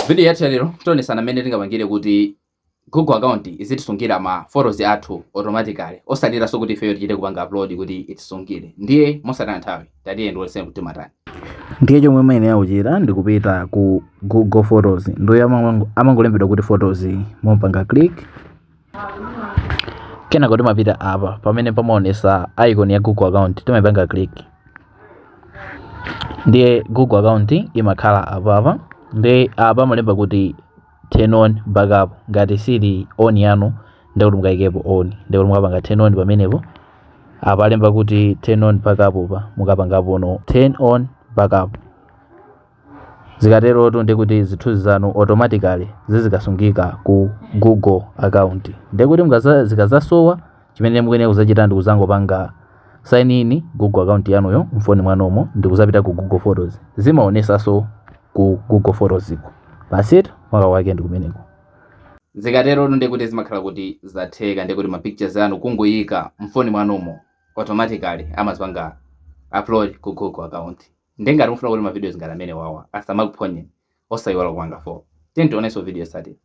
Video yathu yalero tionesana mmene tingapangire kuti Google account izitisungira ma photos athu automatically, osatiranso kuti ifeyo tichite kupanga upload kuti itisungire. Ndiye mosataya nthawi, tatiye ndionetseni kuti matani. Ndiye chomwe muyenera kuchita ndikupita ku Google Photos. Ndiye amangolembedwa kuti Photos, mupanga click. Kenako timapita apa pamene pamaonesa icon ya Google account, timapanga click. Ndiye Google account imakhala apapa. Ndiye apa amalemba kuti "turn on backup". Ngati sili on yanu, ndikuti mukayikepo on. Ndikuti mukapanga turn on pamenepo. Apa alemba kuti "turn on backup" pa, mukapangapo no turn on backup. Zikaterotu ndikuti zithunzi zanu automatically zizikasungika ku Google account. Ndikuti zikazasowa, chimene mukuyenera kuzachita ndikuzangopanga sign in Google account yanuyo mfoni mwanomo, ndikuzapita ku Google Photos, zimaonesanso ku Google Photos iko. Basitu, mwaka wake ndikumeneko. Zikaterotu ndikuti zimakhala kuti zatheka. Ndikuti ma pictures anu kungoyika mfoni mwanomo, automatically amazipanga upload ku Google account. Ndiye ngati mufuna kuti ma videos ngati amene wawa asamakuphonye, osayiwala kupanga follow. Tiye tionenso video yotsatira.